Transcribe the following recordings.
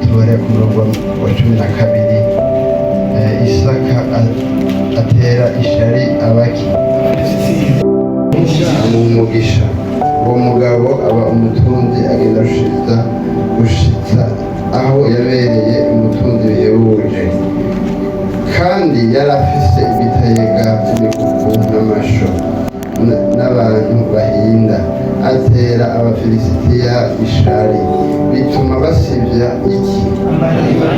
Tubare ku murongo wa 12. Isaka atera ishari abaki amuha umugisha. Uwo mugabo aba umutunzi, agenda arushiza gushitsa aho yabereye umutunzi bihebuje. Kandi yari afise ibitayega by'imikuku n'amasho n'abantu bahinda. Atera Abafilisitiya ishari, bituma basivya iki?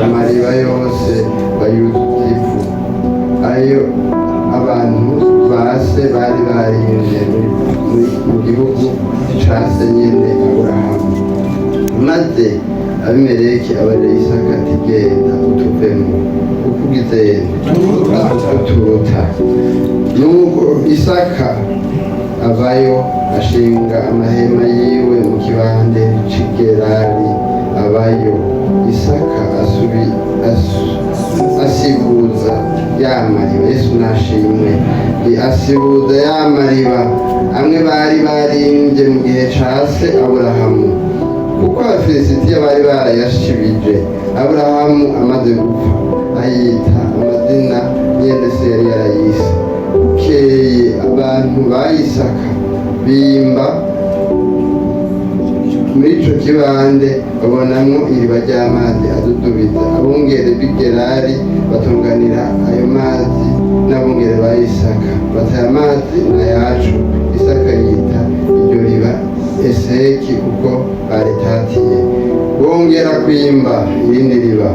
Amariba yose, bayuzuza ivu, ayo abantu ba se bari barimvye mu gihugu ca se nyene Aburahamu. Maze Abimeleki abarira Isaka ati: "Genda utuvemo, kuko ugize uturuta." Nuko Isaka avayo, ashinga amahema yiwe mu kibande c'i Gerari, abayo. Isaka asibuza ya mariba. Yesu nashimwe. Asibuza ya mariba amwe bari barimbye mu gihe ca se Aburahamu, kuko Abafilisitiya bari barayashibije Aburahamu amaze gupfa. Ayita amazina nyene se yari yarayise. Bukeye abantu ba Isaka bimba muri ico kibande, babonamwo iriba ry'amazi adudubiza. Abungere b'i Gerari batunganira ayo mazi n'abungere ba Isaka, bati: "Aya mazi ni ayacu." Isaka yita iryo riba Eseki, kuko baritatiye. Bongera kwimba irindi riba,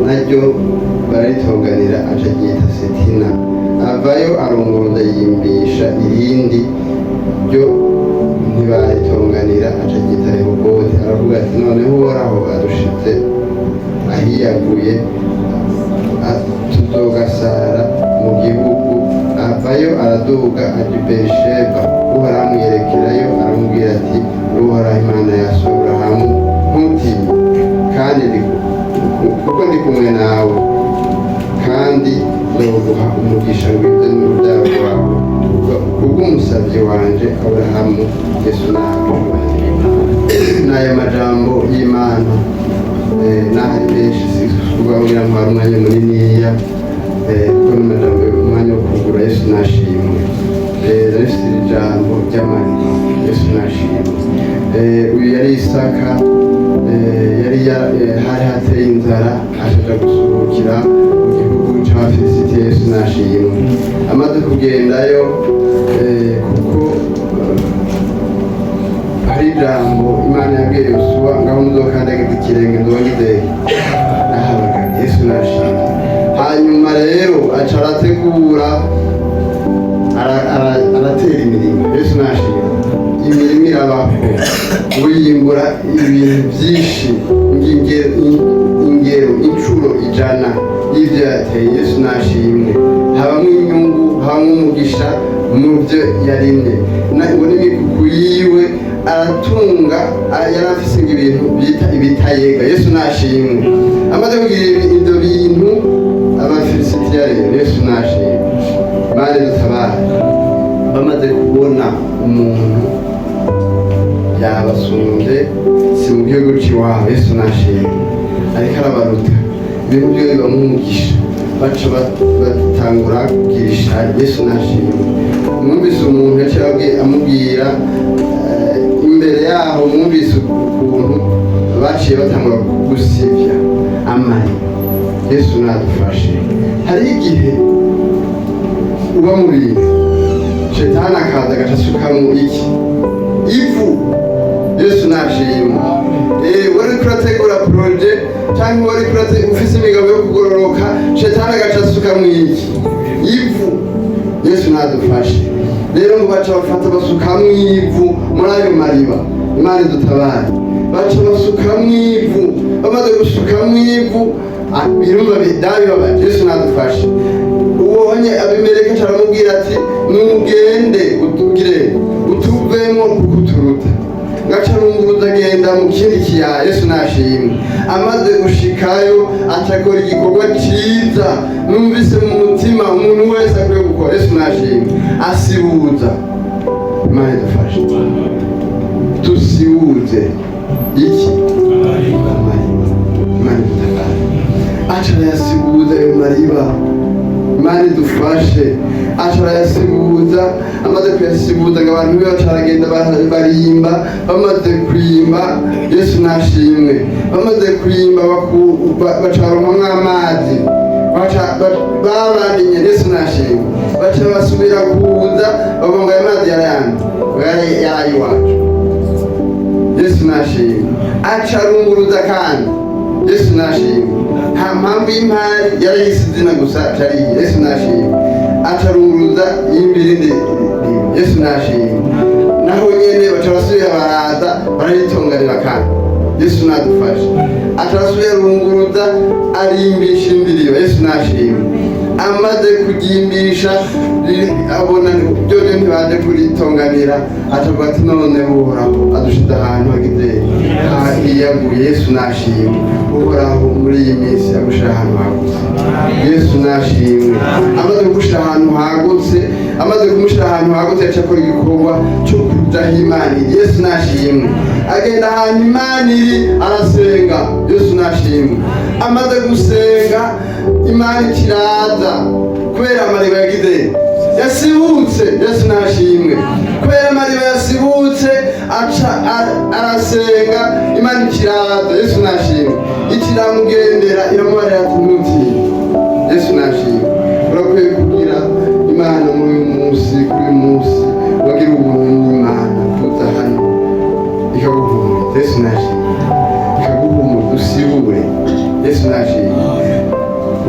naryo bararitonganira, aca ryita Sitina. Avayo, arunguruza, yimbisha irindi, ryo ntibaritonganira, aca ryita Rehoboti. Aravuga ati: "Noneho Uhoraho adushitse ahiyaguye, tuzogasara mu gihugu." Avayo, araduga, aja i Berisheba. Uhoraho amwiyerekerayo, aramubwira ati: "Uhoraho Imana ya so Aburahamu, ntutinye, kandi kuko ndi kumwe nawe, kandi nzoguha umugisha ngwize n'urubyaro rwawe kubw'umusabyi wanje Aburahamu." Yesu nawe. N'aya majambo y'Imana, n'aho ari menshi, si kuvuga ngo hari umwanya muniniya, kuko n'amajambo umwanya wo kugura. Yesu nashimwe. Narifise ijambo ry'amariba. Yesu nashimwe. Uyu yari Isaka. Yari hari hateye inzara, ashaja gusuhukira mu gihugu c'Abafilisitiya. Yesu nashimwe. Amaze kugendayo, kuko hari ijambo Imana yabwiye Yosuwa: "Ngaho muzokandagiza ikirenge, nzoba ngize nahabagaye." Yesu nashimwe. Hanyuma rero aca arategura, aratera imirima. Yesu nashimwe. Imirima irabaho, uyimbura ibintu byinshi, ingero inshuro 100 y'ibyo yateye. Yesu nashimwe. Habamo inyungu, habamo umugisha mu byo yarimye. Ngo n'imikuku yiwe aratunga, yari afise ibintu bita ibitayega. Yesu nashimwe. Amaze kugira ibyo bintu, Abafilisitiya rero, Yesu nashimwe, bari dutabare, bamaze kubona umuntu yabasumbye, si mu gihugu c'iwabo, Yesu nashimwe, ariko arabaruta, ibintu byo bibamugisha, baca batangura kugirisha. Yesu nashimwe. Mwumvise umuntu yaciye amubwira imbere yaho, mwumvise ukuntu baciye batangura gusivya amari. Yesu nadufashe. Hari igihe uba mu bintu, shetani akaza agaca asukamwo iki? Ivu. Yesu nashimwe. Wari urategura projet cyangwa wari ufise imigabo yo kugororoka, shetani agaca asukamwo iki? Ivu. Yesu nadufashe. Rero ngo baca bafata, basukamwo ivu muri ayo mariba. Imana idutabare. Baca basukamwo ivu. Bamaze gusukamwo ivu, birumva bidabibabaje. Yesu nadufashe. Ubonye Abimeleki aca aramubwira ati: "Nugende utugire utuvemo, kuko uturuta." Ngaca arunguruza, agenda mu kindi kiyaya. Yesu nashimwe. Amaze gushikayo, acakora igikorwa ciza numvise mu mutima umuntu wese akwiye gukora. Yesu nashimwe. Asibuza. Imana idufashe, dusibuze iki? Amariba. Amariba, Imana idufashe. Aca arayasibuza. Amaze kuyasibuza, ngo abantu be baca baragenda barimba. Bamaze kwimba, Yesu nashimwe, bamaze kwimba baca baronkamwo amazi. Baca babandinye, Yesu nashimwe, baca basubira kuza, bavuga ngo aya mazi yarayandi, ngo yari iwacu. Yesu nashimwe. Aca arunguruza kandi, Yesu nashimwe, nta mpamvu y'impari, yarayise izina gusa cariye. Yesu nashimwe. Aca arunguruza yimba irindi riba. Yesu nashimwe. Naho nyene baca basubira baraza bararitonganira kandi. Yesu nadufashe. Aca arasubira arunguruza, arimbisha irindi riba. Yesu nashimwe. Amaze kuryimbisha, abona ryo ntibaje kuritonganira, acavuga ati: "None Uhoraho adushize ahantu hagize hiyaguye." Yesu nashimwe. Uhoraho muri iyi minsi agushira ahantu hagutse. Yesu nashimwe. Amaze kugushira ahantu hagutse, amaze kumushira ahantu hagutse, yaca akora igikorwa cyo kuja aho Imana iri. Yesu nashimwe. Agenda ahantu Imana iri, arasenga. Yesu nashimwe. Amaze gusenga, Imana ikiraza kubera amariba yagize yasibutse. Yesu nashimwe. Kubera amariba yasibutse, aca arasenga, Imana ikiraza. Yesu nashimwe. Ikiramugendera, iramubarira ati: "Ntutinye." Yesu nashimwe. Urakwiye kugira Imana muri uyu munsi, kuri uyu munsi wagira ubuntu n'Imana kuza hano, ikaguhumuriza. Yesu nashimwe. Ikaguhumuriza, usibure. Yesu nashimwe.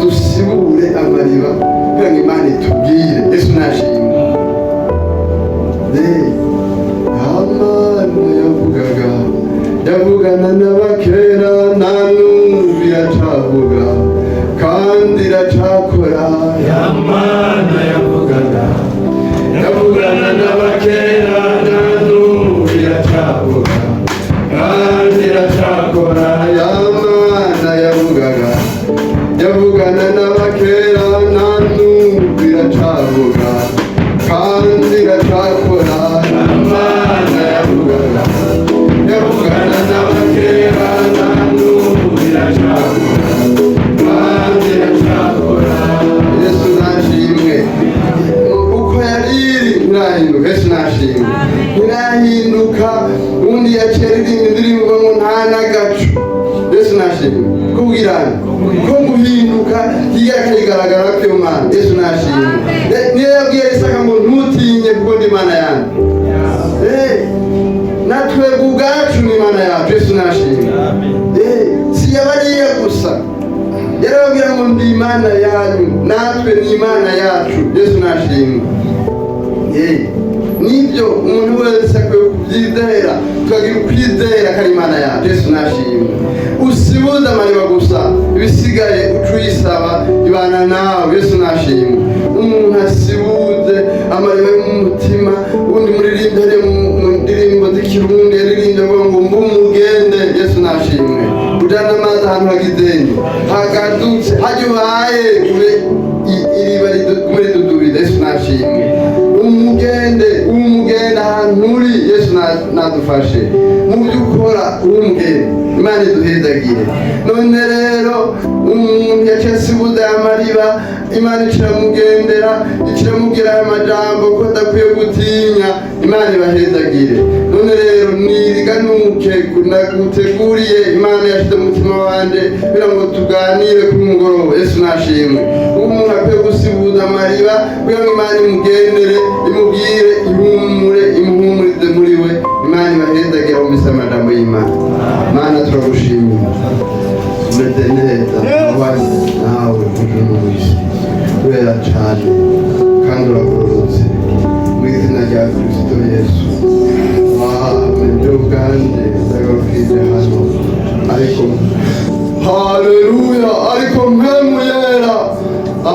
Dusibure amariba kugira ngo Imana itubwire. Yesu nashimwe. Amana yavugaga, yavugana n'abakera, na n'ubu iracavuga kandi iracakora. Mana yavugaga, yavugana n'abakera, na n'ubu iracavuga kandi iracakora. Ya Mana yavugaga, yavugana n'abakera, na n'ubu iracavuga kandi iracakora. Mana yavugaga, yavugana n'abakera, na n'ubu iracavuga kandi iracakora. Yesu nashimwe. Uko yari iri ntirahinduka. Yesu nashimwe, ntirahinduka. Ubundi yaciye aririmba indirimbo ngo nta n'agacu. Yesu nashimwe. Kubwirana ko guhinduka hirya kayigaragara ko iyo Mana. Yesu nashimwe. Niyo yabwiye Isaka ngo: "Ntutinye, kuko ndi Imana yanjye." Natwebwe ubwacu ni Imana yacu. Yesu nashimwe. Si yabariye gusa, yarababwira ngo: "Ndi Imana yanyu." Natwe ni Imana yacu. Yesu nashimwe. Nibyo, umuntu wese akwiye kubyizera, tukagira ukwizera ko ari Imana yacu. Yesu nashimwe. Usibuze amariba gusa, ibisigaye uca uyisaba, ibana nawe. Yesu nashimwe. Umuntu asibuze amariba yo mu mutima. Ubundi muririmbyi ari mu ndirimbo z'Ikirundi yaririmbye avuga ngo: "Mbumugende." Yesu nashimwe. Ujana amazi ahantu hagizeni hagadutse, hajya ubaye ube iriba rigume ridudubiza. Yesu nashimwe. Umugende, umugende ahantu uri. Yesu nadufashe mu byo ukora, umugende. Imana iduhezagire. None rero umuntu yaciye asibuza aya mariba, Imana iciramugendera, iciramubwira aya majambo ko adakwiye gutinya. Imana ibahezagire. None rero niriganuke naguteguriye, Imana yashyize mu mutima wanje kugira ngo tuganire kuri mugoroba. Yesu nashimwe. Ubu umuntu akwiye gusibuza amariba kugira ngo Imana imugendere, imubwire ihumure, imuhumurize muri we. Imana ibahezagire. Wumvise amajambo y'Imana. Mana, turagushimiye, umeze neza abanye nawe uje mu isi, urera cane kandi uragororotse, mu izina rya Kristo Yesu, amen. Byo ubwanjye ndagarukije hano, ariko haleluya, ariko Mpwemu Yera,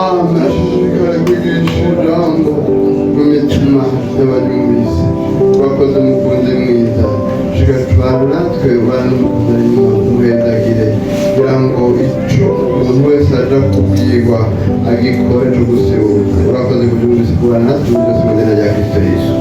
amen, ashishikare kwigisha ijambo mu mitima y'abanyumvise. Urakoze, mukunzi mwiza. Shika tubana natwe, ubana n'umukunzi muhezagire, kugira ngo ico umuntu wese aja kubwirwa agikore co gusibuza. Urakoze kubyumvise, kubana natwe byose mu izina rya Kristo Yesu.